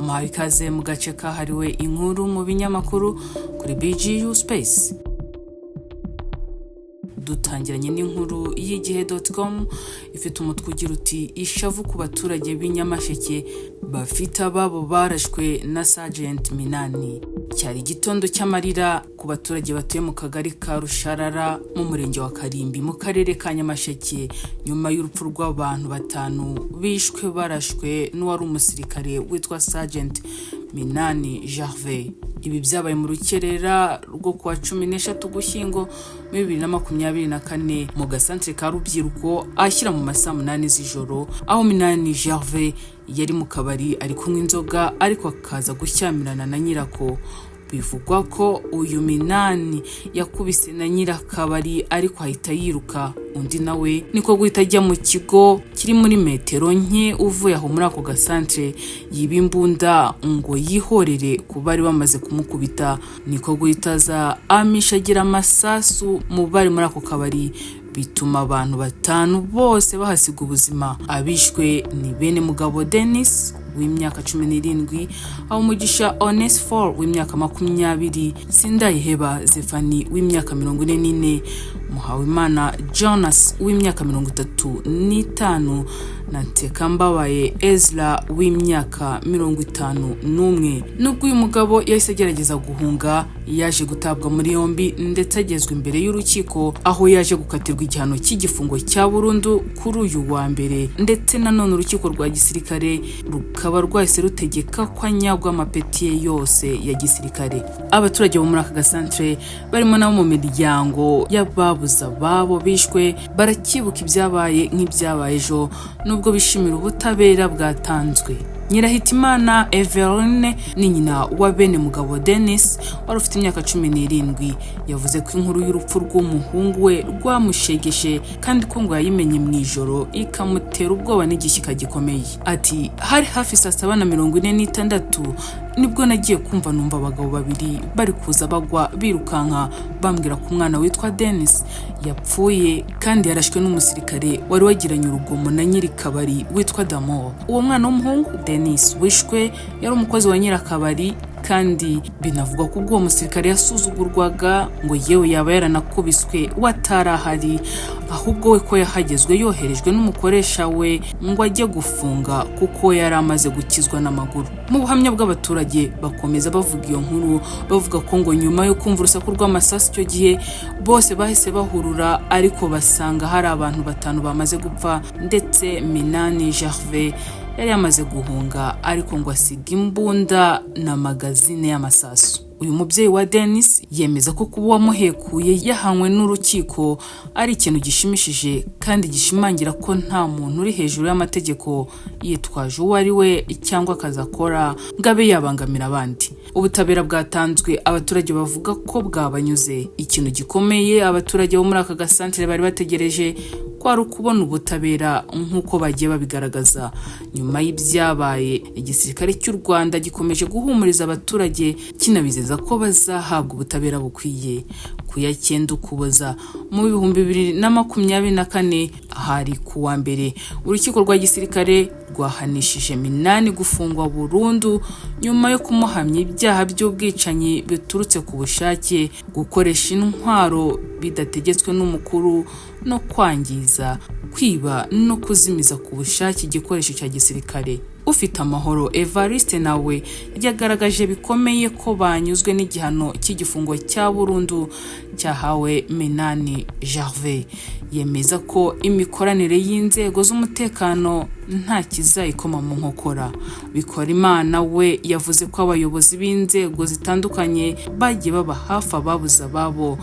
Muhawe ikaze mu gace kahariwe inkuru mu binyamakuru kuri BGU Space. Dutangiranye n'inkuru y'Igihe.com ifite umutwe ugira uti: "Ishavu ku baturage b'i Nyamasheke bafite ababo barashwe na Sergeant Minani." Cyari igitondo cy'amarira ku baturage batuye mu kagari ka Rusharara mu murenge wa Karimbi mu karere ka Nyamasheke, nyuma y'urupfu rw'abantu batanu bishwe barashwe n'uwari umusirikare witwa Sergeant Minani Gervais. Ibi byabaye mu rukerera rwo kuwa 13 Ugushyingo muri 2024 mu gasantere ka Rubyiruko, ahashyira mu masaa 8 z'ijoro, aho Minani Gervais yari mu kabari ari kunywa inzoga, ariko akaza gushyamirana na nyirako. Bivugwa ko uyu Minani yakubise na nyirakabari, ariko ahita yiruka, undi nawe niko guhita ajya mu kigo kiri muri metero nke uvuye aho muri ako gasantere, yiba imbunda ngo yihorere ku bari bamaze kumukubita, niko guhita aza amishagira amasasu mu bari muri ako kabari, bituma abantu batanu bose bahasiga ubuzima. Abishwe ni bene Mugabo Denis w'imyaka 17, Habumugisha Onesphore w'imyaka 20, Sindayiheba Zefani w'imyaka 44, Muhawimana Jonas w'imyaka 35 na Nsekambabaye Ezra w'imyaka 51. Nubwo uyu mugabo yahise agerageza guhunga, yaje gutabwa muri yombi ndetse agezwa imbere y'urukiko, aho yaje gukatirwa igihano cy'igifungo cya burundu kuri uyu wa mbere. Ndetse nanone urukiko rwa gisirikare rukaba rwahise rutegeka ko anyagwa amapeti ye yose ya gisirikare. Abaturage bo muri aka gasantere, barimo nabo mu miryango y'ababuze ababo bishwe, baracyibuka ibyabaye nk'ibyabaye ejo, nubwo bishimira ubutabera bwatanzwe. Nyirahitimana Everine ni nyina wa bene Mugabo Denis wari ufite imyaka 17. Yavuze ko inkuru y'urupfu rw'umuhungu we rwamushegeshe, kandi ko ngo yayimenye mu ijoro ikamutera ubwoba n'igishyika gikomeye. Ati: "Hari hafi saa 7:46 nibwo nagiye kumva numva abagabo babiri bari kuza bagwa birukanka, bambwira ko umwana witwa Denis yapfuye kandi yarashwe n'umusirikare wari wagiranye urugomo na nyiri kabari witwa Damo. Uwo mwana w'umuhungu Denis wishwe yari umukozi wa nyirakabari, kandi binavugwa ko ubwo uwo musirikare yasuzugurwaga, ngo yewe yaba yaranakubiswe, we atari ahari, ahubwo we ko yahagezwe yoherejwe n'umukoresha we ngo ajye gufunga kuko yari amaze gukizwa n'amaguru." Mu buhamya bw'abaturage bakomeza bavuga iyo nkuru, bavuga ko ngo nyuma yo kumva urusaku rw'amasasu icyo gihe bose bahise bahurura, ariko basanga hari abantu batanu bamaze gupfa, ndetse Minani Gervais yari yamaze guhunga, ariko ngo asiga imbunda na magazine y'amasasu. Uyu mubyeyi wa Denis yemeza ko kuba uwamuhekuye yahanywe n'urukiko ari ikintu gishimishije kandi gishimangira ko nta muntu uri hejuru y'amategeko yitwaje uwo ari we cyangwa akazi akora ngo abe yabangamira abandi. Ubutabera bwatanzwe abaturage bavuga ko bwabanyuze. Ikintu gikomeye abaturage bo muri aka gasantere bari bategereje kwari ukubona ubutabera nk'uko bagiye babigaragaza nyuma y'ibyabaye. Igisirikare cy'u Rwanda gikomeje guhumuriza abaturage, kinabizeza ko bazahabwa ubutabera bukwiye. Ku ya 9 Ukuboza mu 2024, hari ku wa mbere, urukiko rwa gisirikare rwahanishije Minani gufungwa burundu nyuma yo kumuhamya ibyaha by'ubwicanyi biturutse ku bushake, gukoresha intwaro bidategetswe n'umukuru, no kwangiza, kwiba no kuzimiza ku bushake igikoresho cya gisirikare. Ufite Amahoro Evariste nawe yagaragaje bikomeye ko banyuzwe n'igihano cy'igifungo cya burundu cyahawe Minani Gervais. Yemeza ko imikoranire y'inzego z'umutekano nta kizayikoma mu nkokora. Bikorimana we yavuze ko abayobozi b'inzego zitandukanye bagiye baba hafi ababuze ababo,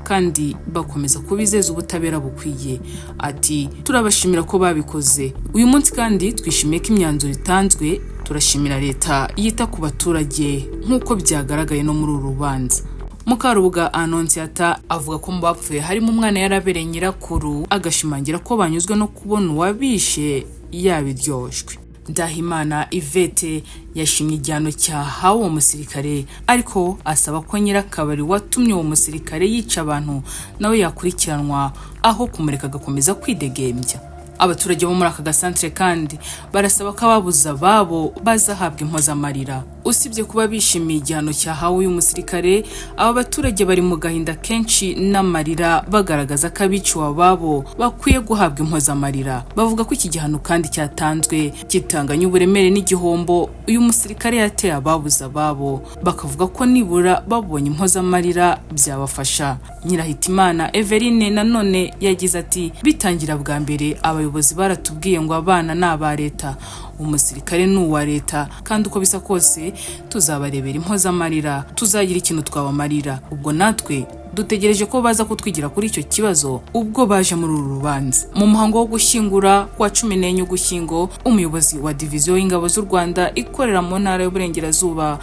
kandi bakomeza kubizeza ubutabera bukwiye. Ati: "Turabashimira ko babikoze uyu munsi, kandi twishimiye ko imyanzuro itanzwe. Turashimira leta yita ku baturage nk'uko byagaragaye no muri uru rubanza." Mukarubuga Annonciata avuga ko mu bapfuye harimo umwana yarabereye nyirakuru, agashimangira ko banyuzwe no kubona uwabishe yabiryojwe. Ndahimana Yvette yashimye igihano cyahawe uwo musirikare, ariko asaba ko nyirakabari watumye uwo musirikare yica abantu nawe yakurikiranwa, aho kumureka agakomeza kwidegembya. Abaturage bo muri aka gasantere kandi barasaba ko ababuze ababo bazahabwa impozamarira. Usibye kuba bishimiye igihano cyahawe uyu musirikare, aba baturage bari mu gahinda kenshi n'amarira, bagaragaza ko abiciwe ababo bakwiye guhabwa impozamarira. Bavuga ko iki gihano kandi cyatanzwe kitanganya uburemere n'igihombo uyu musirikare yateye ababuze ababo, bakavuga ko nibura babonye impozamarira byabafasha. Nyirahitimana Everine nanone yagize ati: "Bitangira bwa mbere, abayobozi baratubwiye ngo abana ni aba leta, umusirikare ni uwa leta, kandi uko bisa kose tuzabarebera impozamarira, tuzagira ikintu twabamarira." Ubwo natwe dutegereje ko baza kutwigira kuri icyo kibazo ubwo baje muri uru rubanza. Mu muhango wo gushyingura kwa 14 Ugushyingo, umuyobozi wa diviziyo y'ingabo z'u Rwanda ikorera mu Ntara y'Uburengerazuba,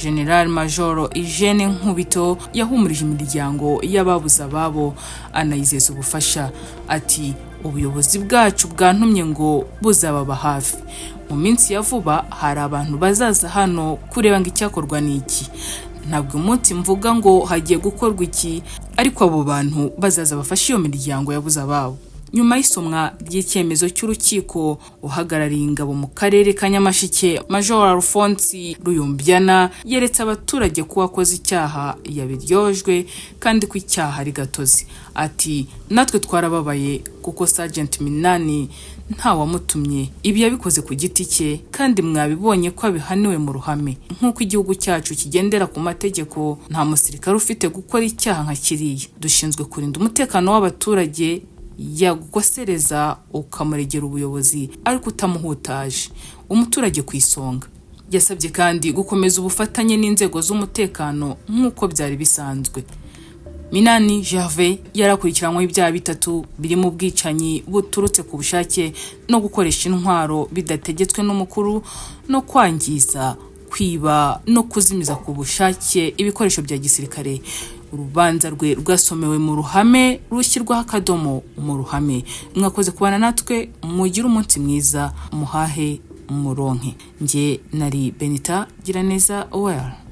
General Major Eugene Nkubito, yahumurije imiryango y'ababuze ababo, anayizeza ubufasha. Ati: "Ubuyobozi bwacu bwantumye ngo buzababa hafi. Mu minsi ya vuba hari abantu bazaza hano kureba ngo icyakorwa ni iki. Ntabwo umunsi mvuga ngo hagiye gukorwa iki, ariko abo bantu bazaza bafashe iyo miryango yabuze ababo." Nyuma y'isomwa ry'icyemezo cy'urukiko, uhagarariye ingabo mu karere ka Nyamasheke, Major Alphonse Ruyumbyana, yeretse abaturage ko uwakoze icyaha yabiryojwe kandi ko icyaha ari gatozi. Ati: "Natwe twarababaye kuko Sergeant Minani ntawamutumye, ibi yabikoze ku giti cye, kandi mwabibonye ko abihaniwe mu ruhame. Nk'uko igihugu cyacu kigendera ku mategeko, nta musirikare ufite gukora icyaha nka kiriya. Dushinzwe kurinda umutekano w'abaturage, yagukosereza ukamuregera ubuyobozi ariko utamuhutaje. Umuturage ku isonga." Yasabye kandi gukomeza ubufatanye n'inzego z'umutekano nk'uko byari bisanzwe. Minani Gervais yarakurikiranyweho ibyaha bitatu birimo ubwicanyi buturutse ku bushake no gukoresha intwaro bidategetswe n'umukuru, no kwangiza, kwiba no kuzimiza ku bushake ibikoresho bya gisirikare. Urubanza rwe rwasomewe mu ruhame, rushyirwaho akadomo mu ruhame. Mwakoze kubana natwe, mugire umunsi mwiza, muhahe muronke. Njye nari Benita Giraneza. Well.